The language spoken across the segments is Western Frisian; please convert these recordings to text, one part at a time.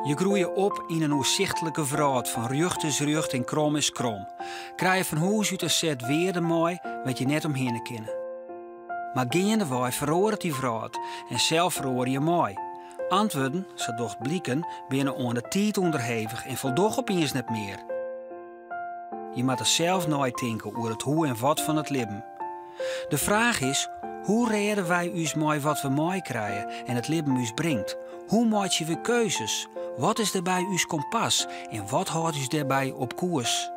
Je groeie op yn in oersichtlike wrâld fan rjocht is rjocht en krom is krom. Krije fan hûs út in set wearden mei wêr't je net omhinne kinne. Mar geandewei feroaret dy wrâld en sels feroarje je mei. Antwurden, sa docht bliken, binne oan de tiid ûnderhevich en foldogge opiens net mear. Je moatte sels neitinke oer it hoe en wat fan it libben. De fraach is, hoe rêde wy ús mei wat we meikrije en it libben ús bringt? Hoe meitsje we keuzes? Wat is dêrby ús kompas en wat hâldt ús dêrby op koers?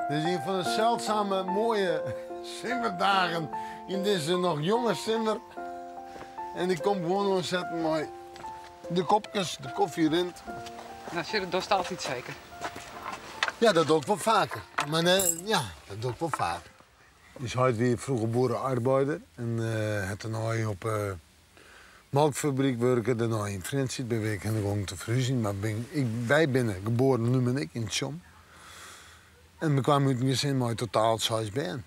Dit is ien fan de seldsame moaie simmerdagen yn dizze noch jonge simmer. En ik kom gewoan oansetten mei de kopkes, de kofje rint. Nou, dat dochst altyd seker? Ja, dat doch ik wol faker. Mar nee, ja, dat doch ik wol faker. Us heit wie froeger boere-arbeider en hat dêrnei op molkfabryk wurke, dêrnei yn Frjentsjer bin ik hinne gong te ferhúzjen, mar bin, ik, wy binne geboren, Lume en ik, yn Tsjom. En we kwamen út in gesin mei totaal seis bern.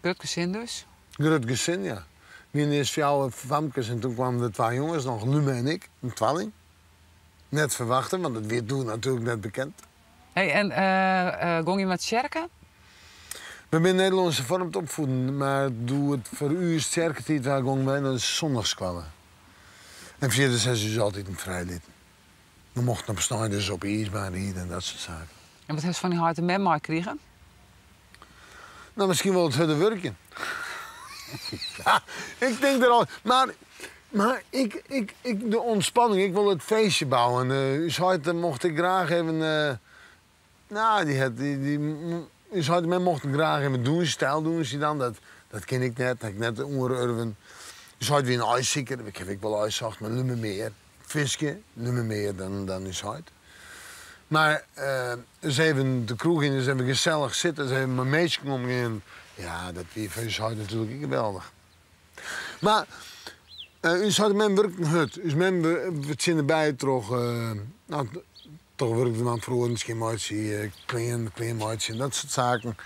Grut gesin dus? Grut gesin, ja. Wiene earst fjouwer famkes en toen kwamen der twa jonges noch, Lume en ik, in twalling. Net ferwachte, want dat wie doe natuerlik net bekend. Hey, en gong je nei tsjerke? We binne Nederlânsk herfoarmd opfieden, mar doe it foar ús tsjerketiid waard, gongen wy nei de sondagsskoalle. En fierders ha se ús altiten frij litten. We mochten op snein dus op 'e iisbaan ride en dat soart saken. En wat hast fan dyn heit en mem meikrigen? No, miskien wol it hurde wurkjen. Ja, ik tink der al. Mar, mar ik, ik, ik, de ontspanning, ik wol it feestje bouwen. Us heit mocht ik graach even. No, dy hat, dy, dy, ús heit en mem mochten graach even dûnsje, styldûnsje dan. Dat, dat kin ik net, ha ik net oerurven. Us heit wie in aaisiker, ik haw ek wol aaisocht, mar Lume mear. Fiskje, Lume mear dan, dan ús heit. Mar ris even de kroech yn, ris even gesellich sitte, ris even mei minsken omgean. Ja, dat wie foar ús heit natuerlik ek geweldich. Mar ús heit en mem wurken hurd. Us mem fertsjinne by troch, no, troch wurk te dwaan, froaren skjin meitsje, klean, klean meitsje en dat soart saken.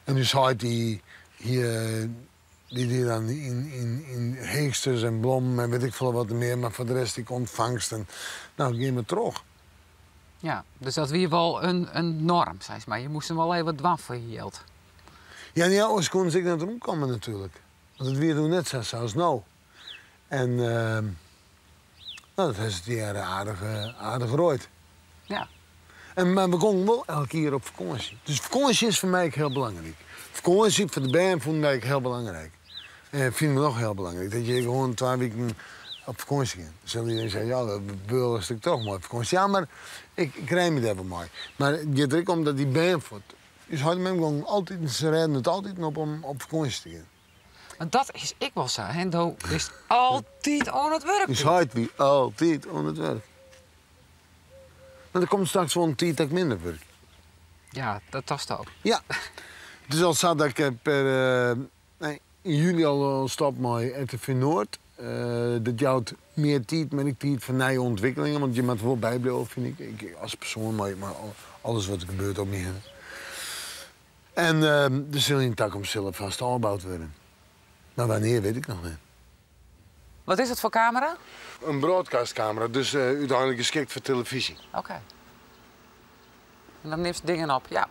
En ús heit dy hie, dy die dan yn, yn, yn heechsters en blommen en wit ik folle wat mear, mar foar de rest ek ûntfangst en no, gean mar troch. Ja, dus dat wie wol in, in norm, sis mar. Je moasten wol even wat dwaan foar je jild. Ja, ja, oars koene se ek net rûnkomme natuerlik. Want it wie doe net sa sa as no. En no, dat ha se tegearre aardich, aardich roaid. Ja. En, mar we gongen wol elk jier op fakânsje. Dus fakânsje is foar my ek hiel belangryk. Fakânsje foar de bern fûnen wy ek hiel belangryk. En fine we noch hiel belangryk. Dat je gewoan twa wiken op fakânsje gean. Dan sil iedereen sizze, ja, dat beulest ek troch mei fakânsje. Ja, mar ik krij my dêr wol mei. Mar it giet der ek om dat dy bern fuort. Us heit en mem gongen altyd, se rêden it altyd op om op fakânsje te gean. Want dat is ek wol sa, hè? Do bist altyd oan it wurk. Us heit wie altyd oan it wurk. Mar der komt straks wol in tiid dat ik minder wurk. Ja, dat tochtst al. Ja. It is al sa dat ik per nee, yn july al stop mei RTV Noord. Dat jout mear tiid, mar ek tiid foar nije ûntwikkelingen, want je moatte wol bybliuwe, fyn ik, ik as persoan mei alles wat der gebeurt om my hinne. En der sil yn de takomst sil er fêst ôfboud wurde. Mar wannear wit ik noch net. Wat is it foar kamera? In broadcastkamera, dus úteinlik geskikt foar telefyzje. Oké. En dan nimst dingen op, ja.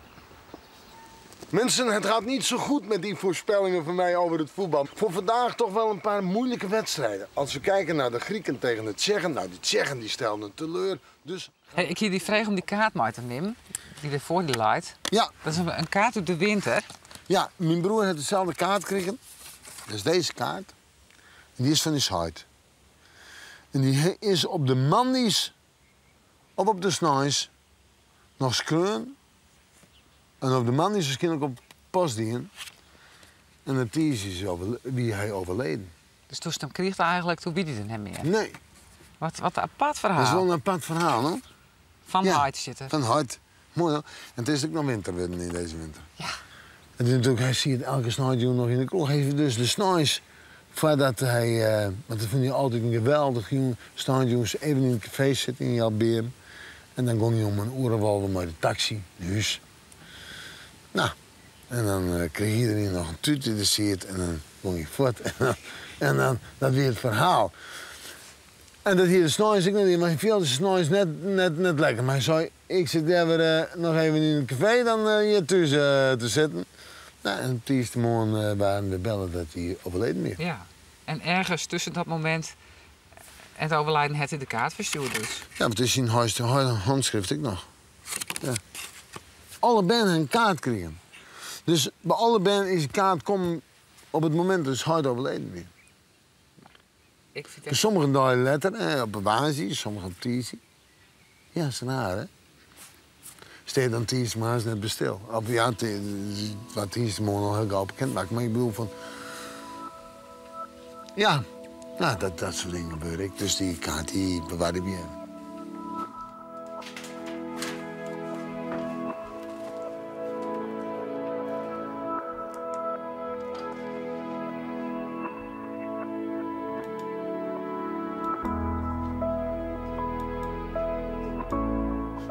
Mensen, het gaat niet zo goed met die voorspellingen van mij over het voetbal. Voor vandaag toch wel een paar moeilijke wedstrijden. Als we kijken naar de Grieken tegen de Tsjechen, nou die Tsjechen die stelden teleur. Dus... Hey, ik hie dy frege om dy kaart mei te nimmen, dy't der foar dy leit. Ja. Dat is in kaart út de winter. Ja, myn broer hat deselde kaart krigen. Dat is dizze kaart. En dy is fan ús heit. En dy is op de moandeis of op de sneins noch skreaun. En op de moandeis wierskynlik op post dien. En de tiisdeis wie hy overleden. Dus doe'tst him krigest eigenlik, doe wie dy der net mear? Nee. Wat, wat in apart ferhaal. Dat is wol in apart ferhaal, hè? Fan ja, heit sitte. Fan heit. Moai, hè? En it is ek noch winter wurden yn dizze winter. Ja. En natuerlik, hy siet elke sneintejûn noch yn de kroech. Hy dus de sneins, foardat hy, want dat fûn hy altyd in geweldich jûn, sneintejûns even yn it kafee sitte yn Gjalbeam. En dan gong hy om in oere of 11 mei de taksy nei hûs. Nou, en dan kreeg iedereen noch in tút yn de siet en dan gong hy fuort. En dan, dat wie it ferhaal. En dat hie er sneins ek noch dien, mar hy fielde sich sneins net, net, net lekker. Mar hy sei, ik sit leaver noch even yn it kafee dan hjir thús te sitten. Nou, en op tiisdeitemoarn waarden we belle dat hy overleden wie. Ja, en ergens tusken dat momint en it overlijden hat hy de kaart ferstjoerd dus. Ja, want it is syn hânskrift ek noch. Ja. Alle bern ha in kaart krigen. Dus by alle bern is de kaart kommen op it momint dat heit overleden wie. Ik vind het Sommigen dei letter, op woansdei, sommigen op tiisdei. Ja, is raar, hè? Stean dan tiisdeitemoarns net by stil. Of ja, it waard tiisdeitemoarn al hiel gau bekend makke, mar ik bedoel fan... Ja, nou, dat, dat soart dingen gebeure ek. Dus dy kaart dy bewarre ik by him.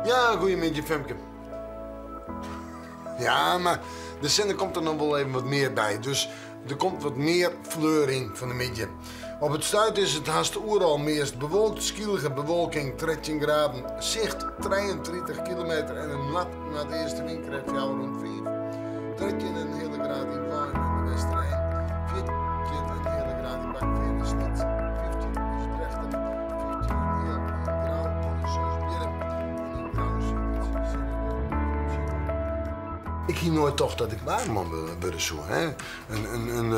Ja, goeiemiddei Femke. Ja, mar de sinne komt der noch wol even wat mear by, dus der komt wat mear fleur yn fan 'e middei. Op it stuit is it hast oeral meast bewolkt, skielige bewolking, 13 graden, sicht 33 kilometer en in noard-noardeaste wynkrêft fjouwer oant fiif. 13 en in heale graad yn Weinum en De Westereen, 14 en in heale graad yn Bakkefean en Snits, 15 yn Drachten, 15 en in heal yn Grou en yn Seisbierrum en yn Grou sit it sinne der tsjinoer. Ik hie noait tocht dat ik waarman wurde soe. Hè? In,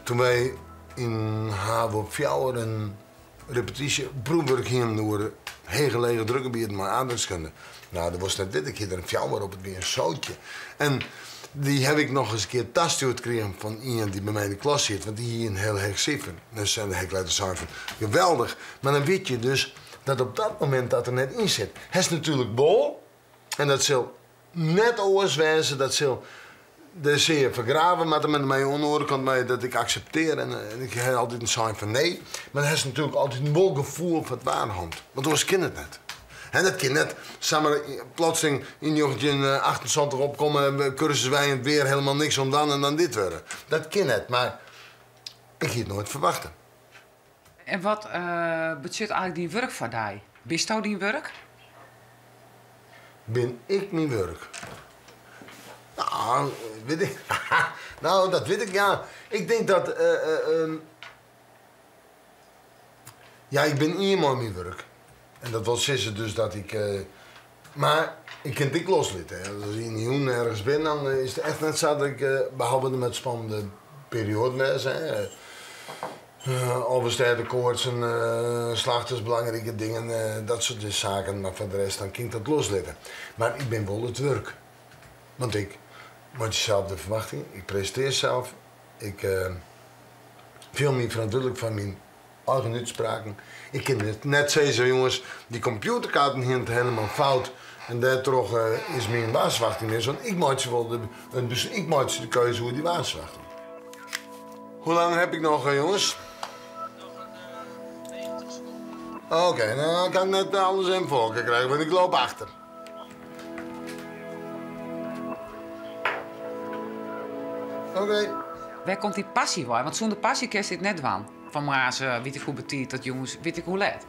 toen wy yn Havo fjouwer in repetysje proefwurk hienen oer hege lege drukgebieten mei aardrykskunde. Nou, dat wolst net witte, ik hie der in fjouwer op, it wie in sootje. En dy haw ik noch ris in kear tastjoerd krigen fan ien dy't by my yn de klas siet, want dy hie in hiel heech sifer. Dus dan ha ik letter sein fan, geweldich. Mar dan wit je dus dat op dat momint dat der net yn sit. Hast natuerlik wol, en dat sil net oars wêze, dat sil de sear fergrave moatte, mar mei oan de oare kant mei dat ik akseptear en ik ha altyd sein fan nee, mar dan hast natuerlik altyd wol gefoel foar it waarhand, want oars kin it net. En dat kin net samar plotseling yn 1978 opkomme, kursus wy en it weer helemaal niks oan dwaan en dan dit wurde. Dat kin net, mar ik hie it noait ferwachte. En wat betsjut eigentlik dyn wurk foar dy? Bisto dyn wurk? Bin ik myn wurk? Nou, wit ik. Nou, dat wit ik, ja. Ik tink dat. Ja, ik bin ien mei myn wurk. En dat wol sizze dus dat ik. Mar ik kin it ek loslitte. As ik yn de jûn ergens bin, dan is it echt net sa dat ik, behalve met spannende perioaden wêze, Alvestêdekoarts en slachters, belangrike dingen, dat soart saken. Mar foar de rest dan kin ik dat loslitte. Mar ik bin wol it wurk. Want ik meitsje sels de ferwachting, ik presintearje sels, ik fiel my ferantwurdlik foar myn eigen útspraken. Ik kin net sizze, jonges, dy kompjûterkaarten hiene it helemaal fout en dêrtroch is myn waarsferwachting mis, want ik meitsje wol de, ik meitsje de keuze oer dy waarsferwachting. Hoe lang heb ik noch, jonges? Noch in 90 sekonden. Oké, nou dan kan ik net alles in foar krije, want ik loop achter. Oké. Wêr komt dy passy wei? Want sûnder passy kinst dit net dwaan. Fan moarns wit ik hoe betiid tot jûns wit ik hoe let.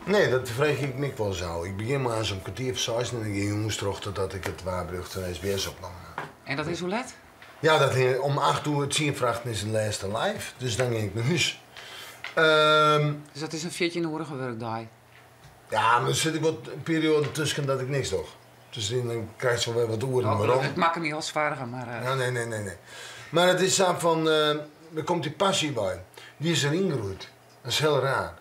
Nee, dat freegje ik my ek wol sa. Ik begjin moarns om kertier foar seis en ik gean jûns troch totdat ik it waarberjocht fan SBS opnommen ha. En dat is hoe let? Ja, dat om acht oer tsien foar achten is de lêste live, dus dan gean ik nei hûs. Dus dat is in fjirtjinoerige wurkdei? Ja, mar der sit ek wat perioaden tusken dat ik niks doch. Dus dan krijst wol wer wat oeren Oh, werom. ik makke my al soargen, mar. Ja, nee, nee, nee, nee. Mar it is sa fan, der komt dy passy by. Dy is deryn groeid. Dat is hiel raar.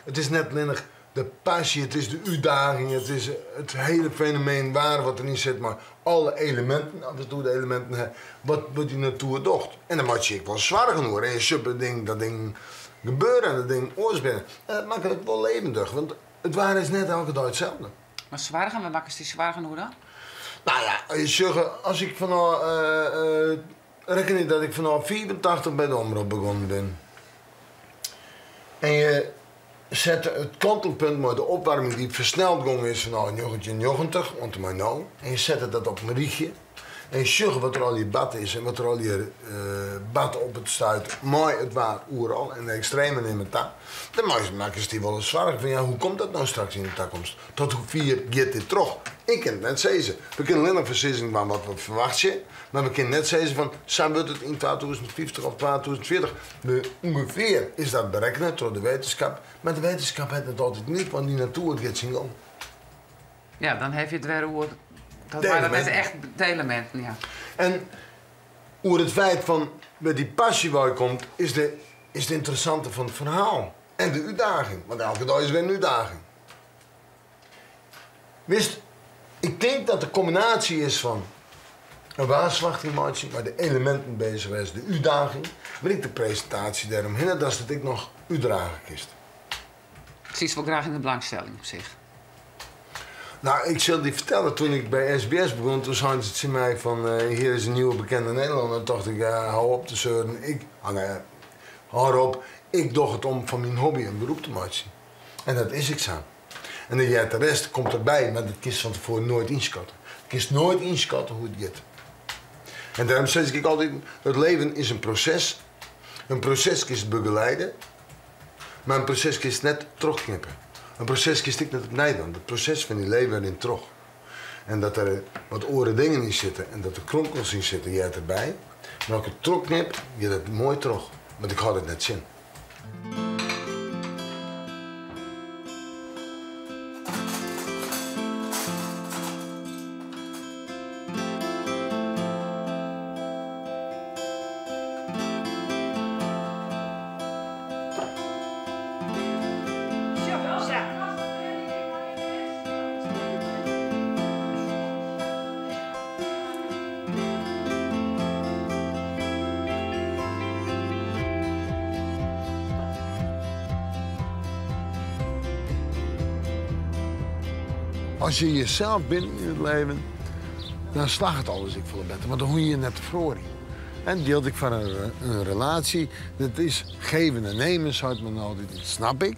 It is net allinnich de passy, it is de útdaging, it is it hiele fenomeen waar wat deryn sit mei alle eleminten, as we it oer de eleminten ha, wat wat dy natoer docht. En dêr meitsje ik wol soargen oer. En je sjocht ding, dat ding gebeure en dat ding oars binne. En dat makket it wol levendig, want it waar is net elke dei itselde. Mar soargen, wêr makkest dy soargen oer dan? Nou ja, je sjogge, as ik fanôf, rekkenje dat ik fanôf 85 by de Omrop begûn bin. En je sette it kantelpunt mei de opwaarming dy't fersneld gong is fanôf 1990 oant en mei no en je sette dat op in rychje en je sjogge wat der allegear bard is en wat der allegear bart op it stuit mei it waar oeral en de ekstremen nimme ta, dan makkest dy wolris soargen fan ja, hoe komt dat no straks yn de takomst? Tot hoe fier giet dit troch? Ik kin it net sizze. We kinne allinnich foarsizzing dwaan wat we ferwachtsje, mar we kinne net sizze fan sa wurdt it yn 2050 of 2040. De, ûngefear is dat berekkene troch de wittenskip, mar de wittenskip hat net altyd gelyk, want dy natoer giet syn gong. Ja, dan ha je it wer oer dat De dat net eleminten. echt de eleminten, ja. En oer it feit fan wêr't dy passy wei komt, is de, is it ynteressante fan it ferhaal. En de útdaging, want elke dei is wer in útdaging. Witst, ik tink dat de kombinaasje is fan in waarferwachting meitsjen, mei de eleminten beuzich wêze, de útdaging, mar ek de presintaasje dêromhinne, datst it ek noch útdrage kinst. Sietst wol graach yn de belangstelling op sich? Nou, ik sil dy fertelle, doe't ik by SBS begûn, doe seinen se tsjin my fan hier is in nieuwe bekende Nederlander. Toen tocht ik, hou op te zeuren. Ik, ah, nee, hou op, ik doch it om fan myn hobby in berop te meitsjen. En dat is ek sa. En dan heart de rest komt derby, mar dat kinst fan tefoaren noait ynskatte. Kinst noait ynskatte hoe't it giet. En dêrom sis ik altyd, it leven is in proses. In proses kinst begeliede, mar in proses kinst net trochknippe. In proses kinst ek net opnij dwaan. It proses fan dyn leven rint troch. En dat der wat oare dingen yn sitte en dat der kronkels yn sitte, heart derby. Mar as ik it trochknip, giet it moai troch. Want ik hâld it net tsjin. As je jesels binne yn it leven, dan slagget alles ek folle better. Want dan hoege je net te feroarjen. En jildt ek foar in relaasje. Dat is geven en nemen, seit men altyd. Dat snap ik.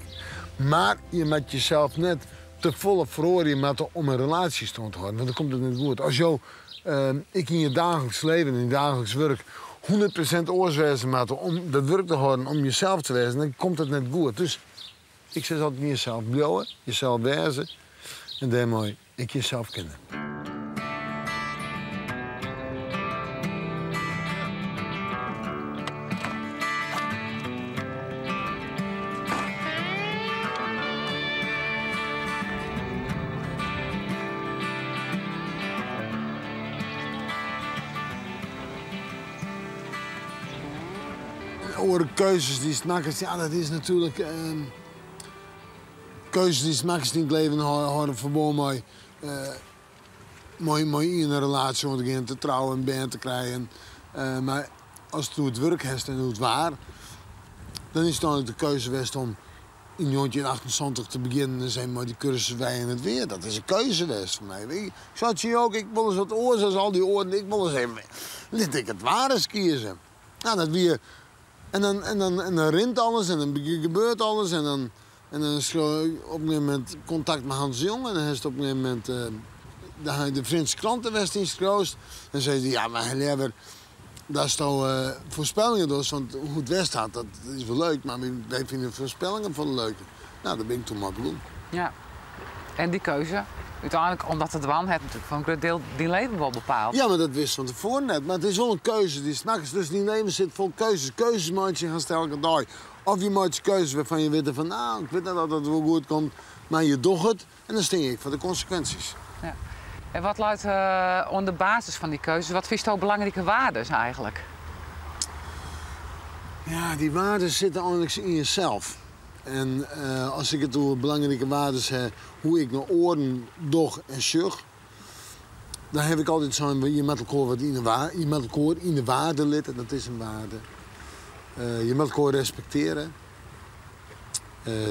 Mar je moatte jesels net te folle feroarje moatte om in relaasje stân te hâlden. Want dan komt it net goed. As jo ek yn je daagliks leven, yn je daagliks wurk, 100% oars wêze moatte om dat wurk te hâlden, om jesels te wêzen, dan komt it net goed. Dus ik sis altyd jesels bliuwe, jesels wêze en dêrmei ek jesels kenne. Oare keuzes dy'tst makkest, ja, dat is natuerlik keuzes dy'tst makkest yn it leven hâlde ferbân mei yn in relaasje oan te gean, te trouwen, bern te krijen. Mar ast it oer it wurk hast en oer it waar, dan is it úteinlik de keuze west om yn 1978 te begjinnen en sis mei dy kursus Wij en het Weer. Dat is in keuze west foar my. Ik sei tsjin jo, ik wol ris wat oars as al dy oaren. Ik wol ris even, lit ik it waar ris kieze. Nou, dat wie. En dan, en dan, en dan rint alles en dan gebeurt alles. En dan skreau ik op in gegeven momint kontakt mei Hans de Jong. En dan hast op in gegeven momint dan ha ik de Frjentsjer Krante west ynskreaun. Dan sei hy, ja, mar leaver datsto foarspellingen dochst, want hoe't it west hat, dat is wol leuk, mar wy fine foarspellingen folle leuker. Nou, dêr bin ik doe mei begûn. Ja. En dy keuze, úteinlik om dat te dwaan, hat natuerlik foar in grut diel dyn leven wol bepaald. Ja, mar dat witst fan tefoaren net. Mar it is wol in keuze dy'tst makkest. Dus dyn leven sit fol keuzes. Keuzes meitsje hast elke dei. Of je meitsje keuzes wêrfan't je witte fan, nou, ik wit net oft dat wol goed komt, mar je dogge it en dan stean je ek foar de konsekwinsjes. Ja. En wat leit oan de basis fan dy keuzes? Wat fynsto belangrike wearden eigentlik? Ja, dy wearden sitte eigentlik yn jesels. En as ik it oer belangrike wearden ha, hoe't ik nei oaren doch en sjoch, dan ha ik altyd sein, je moatte elkoar wat yn de je moatte elkoar yn de wearde litte, dat is in wearde. Je moatte elkoar respektearje.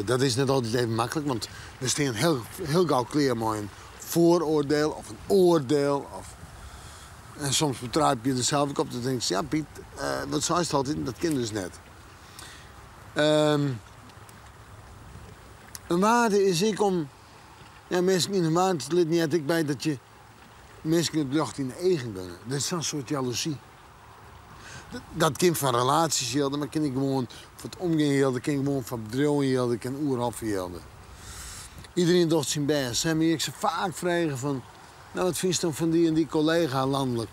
Dat is net altyd even maklik, want we steane hiel, hiel gau klear mei in foaroardiel of in oardiel. Of... En soms betrape je der sels ek op, dan tinkst, ja Piet, wat seist altyd? Dat kin dus net. In waarde is ek om ja, minsken yn hun waarde te litten heart ek by dat je minsken it ljocht yn de eagen gunne. Dat is sa'n soart jaloezy. Dat kin foar relaasjes jilde, mar kin ek gewoan foar it omgean jilde, kin gewoan foar bedriuwen jilde, kin oeral foar jilde. Iederien docht syn bêst. Se hawwe my ek sa faak frege fan, no wat fynst dan fan dy en dy kollega lanlik?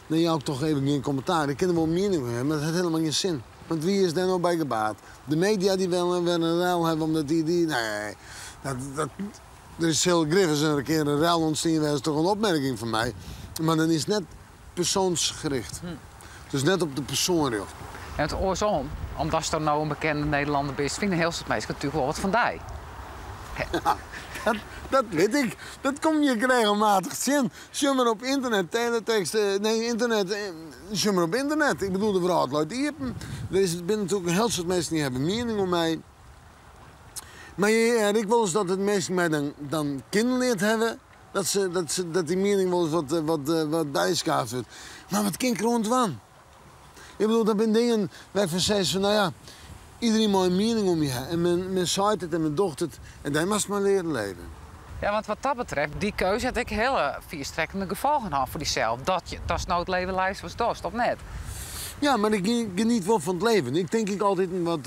Dan jou ik toch even gjin kommentaar. Ik kin der wol in miening oer hawwe, mar dat hat helemaal gjin sin. Want wie is dêr no by gebaat? De media dy willen wer in rel hawwe omdat dy dy. Nee, dat, dat, der sil grif ris in kear in rel ûntstien wêze troch in opmerking fan my, mar dan is it net persoansgericht. Dus net op de persoan rjochte. En it oarsom, omdatsto no in bekende Nederlanner bist, fine in hiel soad minsken natuerlik wol wat fan dy. Ja, dat, dat wit ik. Dat kom je regelmatich tsjin. Sjoch mar op ynternet, teletekst, nee, ynternet, sjoch mar op ynternet. Ik bedoel, de wrâld leit iepen. Der is, binne natuerlik in hiel soad minsken dy hawwe in miening oer my. Mar je hearre ek wolris dat it minsken my dan, dan kinnen leard hawwe. Dat, se, dat, se, dat dy miening wolris wat, wat, wat byskaafd wurdt. Mar wat kin ik deroan dwaan? Ik bedoel, dat binne dingen wêr't ik fan sis fan, no ja, iederien mei in miening om je ha. En men, men seit it en men docht it. En dêr moatst mei learen leven. Ja, want wat dat betreft, dy keuze hat ek hiele fierstrekkende gefolgen hân foar dysels. Dat je, datst no it leven leist watst dochst, of net? Ja, mar ik geniet wol fan it leven. Ik tink ek altyd wat,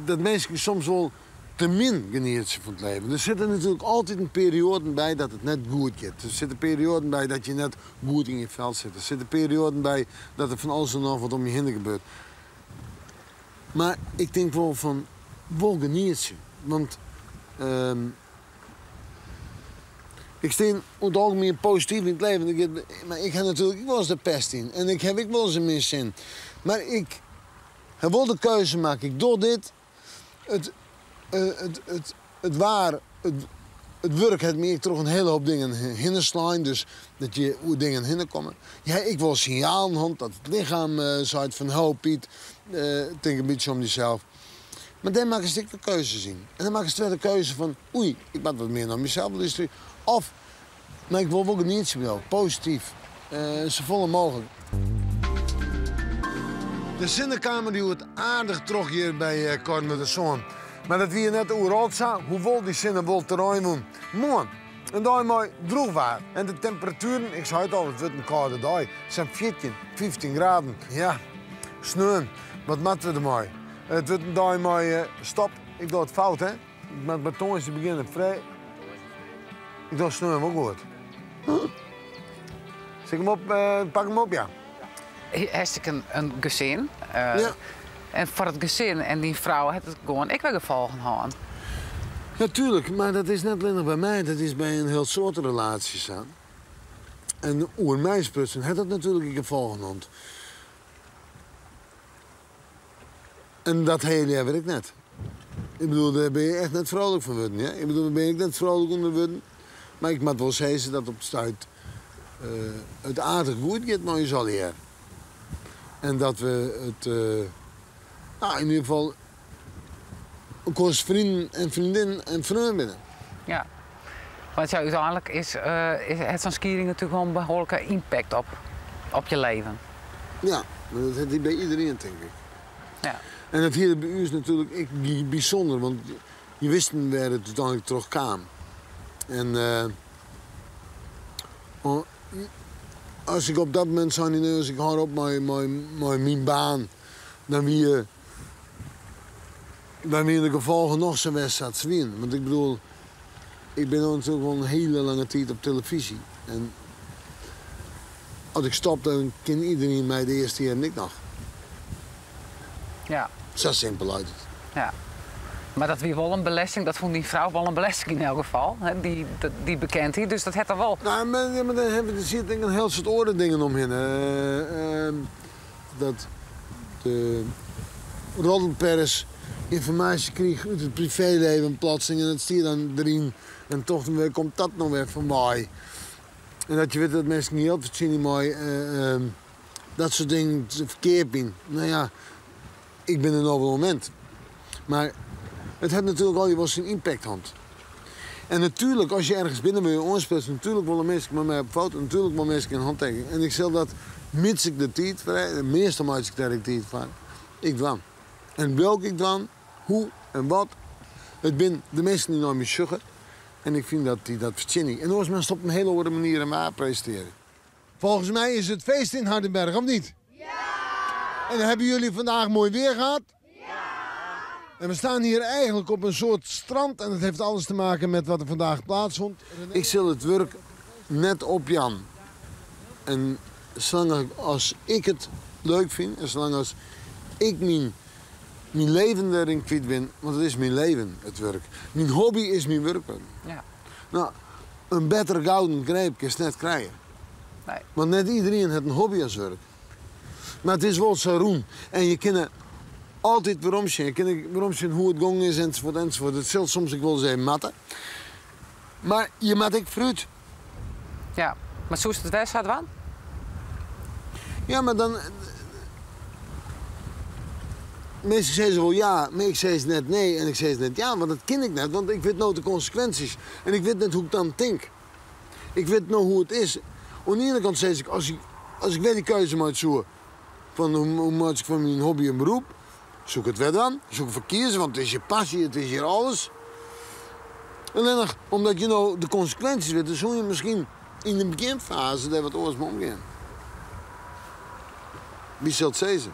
dat minsken soms wol te min genietsje fan it leven. Der sitte natuerlik altyd perioaden by dat it net goed giet. Der sitte perioaden by dat je net goed yn je fel sitte. Der sitte perioaden by dat der fan alles en noch wat om je hinne gebeurt. Mar ik tink wol fan wol genietsje. Want ik stean oer it algemien posityf yn it leven. Ik, mar ik ha natuerlik ek wolris de pest yn. En ik ha ek wolris in min sin. Mar ik ha wol de keuze makke. Ik doch dit. It, it, it, it waar, it, it wurk hat my ek troch in hiele hoop dingen hinne slein. Dus dat je oer dingen hinne komme. Ja, ek wol sinjalen hân dat it lichem seit fan ho Piet, tink in bytsje om dysels. Mar dêr makkest ek wer keuzes yn. En dan makkest wer de keuze fan oei, ik moat wat mear nei mysels lústerje. Of, mar ik wol wol genietsje bliuwe, posityf, safolle mooglik. De sinne kaam der hjoed aardich troch hjir by Koarnwertersân. Mar dat wie net oeral sa, hoewol dy sinne wol terrein wûn. Moarn, in dei mei droech waar en de temperatueren, ik sei it al, it wurdt in kâlde dei, sa'n 14, 15 graden. Ja, sneon, wat moatte we dermei? It wurdt in dei mei, stop, ik doch it fout hè? Ik moat mei tongersdei begjinne. Frij. Ik doch sneon wol goed. Sil ik him op, pak him op, ja. Hast ek in gesin. Ja. En foar it gesin en dyn frou hat it gewoan ek wer gefolgen hân. Natuerlik, mar dat is net allinnich by my, dat is by in hiel soad relaasjes sa. En oer my sprutsen hat dat natuerlik ek gefolgen hân. En dat ha je leaver ek net. Ik bedoel, dêr bin je echt net frolik fan wurden. Hè? Ik bedoel, dêr bin ik net frolik ûnder wurden. Mar ik moat wol sizze dat op it stuit it aardich goed giet mei ús allegear. En dat we it, nou, yn ieder gefal elkoars freonen en freondinnen en freon binne. Ja, want ja, úteinlik is, is, hat sa'n skieding natuerlik wol in behoarlike impact op, op je leven. Ja, mar dat hat dy by iederien, tink ik. Ja. En dat hie by ús natuerlik ek bysûnder, want je wisten wêr't it úteinlik troch kaam. En as ik op dat momint sei, nee, as ik hâld op mei, mei, mei myn baan, dan wie, dan wiene de gefolgen noch sa west sa't se wiene. Want ik bedoel, ik bin no natuerlik wol in hiele lange tiid op telefyzje. En as ik stop, dan kin iederien my de earste jierren ek noch. Ja. Sa simpel leit it. Ja. Mar dat wie wol in belesting, dat fûn dyn frou wol in belesting yn elk gefal, hè, dy, dy bekendheid. Dus dat hat er wol. Nou, mar, ja, mar dêr hawwe, der sitte ek in hiel soad oare dingen omhinne. Dat de roddelpers ynformaasje krige út it privéleven plotseling en dat stie dan deryn. En tochten wêr komt dat no wer fanwei? En dat je witte dat minsken jild fertsjinje mei dat soart dingen te ferkeapjen. No ja, ik bin der no wol oan wend. Mar it hat natuerlik allegear wol syn ympakt hân. En natuerlik, as je ergens binne wurde je oansprutsen. Natuerlik wolle minsken mei my op foto, natuerlik wolle minsken in hantekening. En ik sil dat, mits ik der tiid foar ha, meastal meitsje ik dêr ek tiid foar, ek dwaan. En welk ik dwaan, hoe en wat. It binne de minsken dy't nei my sjogge en ik fyn dat dy dat fertsjinje. En oars moatst op in hiele oare manier in waar presintearje. Volgens mij is het feest in Hardenberg, of niet? Ja! En hebben jullie vandaag mooi weer gehad? Ja! En we staan hier eigenlijk op een soort strand en dat heeft alles te maken met wat er vandaag plaatsvond. Ik sil it wurk net opjaan. En salang as ik it leuk fyn en salang as ik myn, myn leven deryn kwyt bin, want it is myn leven, it wurk. Myn hobby is myn wurk wurden. Ja. No, in bettere gouden greep kinst net krije. Nee. Want net iderien hat in hobby as wurk. Mar it is wol sa rûn. En je kinne altyd weromsjen. Je kinne weromsjen hoe't it gongen is ensafuort ensafuort. It sil soms ek wolris even moatte. Mar je moatte ek foarút. Ja, mar soest it wer sa dwaan? Ja, mar dan. Minsken sizze wol ja, mar ik sis net nee en ik sis net ja, want dat kin ik net, want ik wit no de konsekwinsjes en ik wit net hoe't ik dan tink. Ik wit no hoe't it is. Oan de iene kant sis ik, as ik, as ik wer dy keuze meitsje soe fan hoe, hoe meitsje ik fan myn hobby in berop, soe ik it wer dwaan. Soe ik derfoar kieze, want it is je passy, it is hjir alles. Allinnich omdat je no de konsekwinsjes witte, soe je miskien yn de begjinfaze dêr wat oars mei omgean. Wie sil it sizze?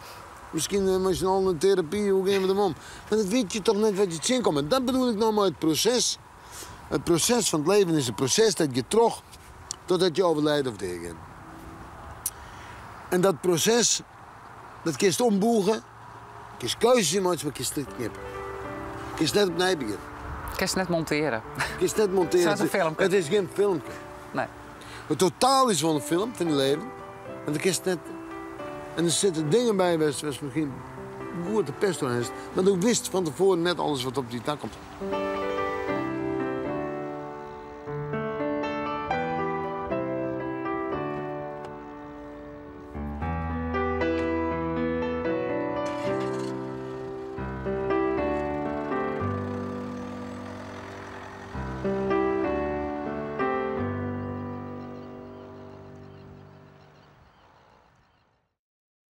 Miskien eh, moatst al in terapy, hoe gean we dermei om? Mar dat wit je toch net wat je tsjinkomt. En dat bedoel ik no mei it proses. It proses fan it leven is in proses dat giet troch totdat je overlijden of deagean. En dat proses, dat kinst ombûge, kinst keuzes yn meitsje, mar kinst net knippe. Kinst net opnij begjinne. Kinst net montearje. Kinst net montearje. It is in filmke. It is gjin filmke. Nee. It totaal is wol in film fan dyn leven. En dan kinst net. En der sitte dingen by wêr'tst miskien goed de pest oan hast, mar do witst fan tefoaren net alles wat op dy takomt.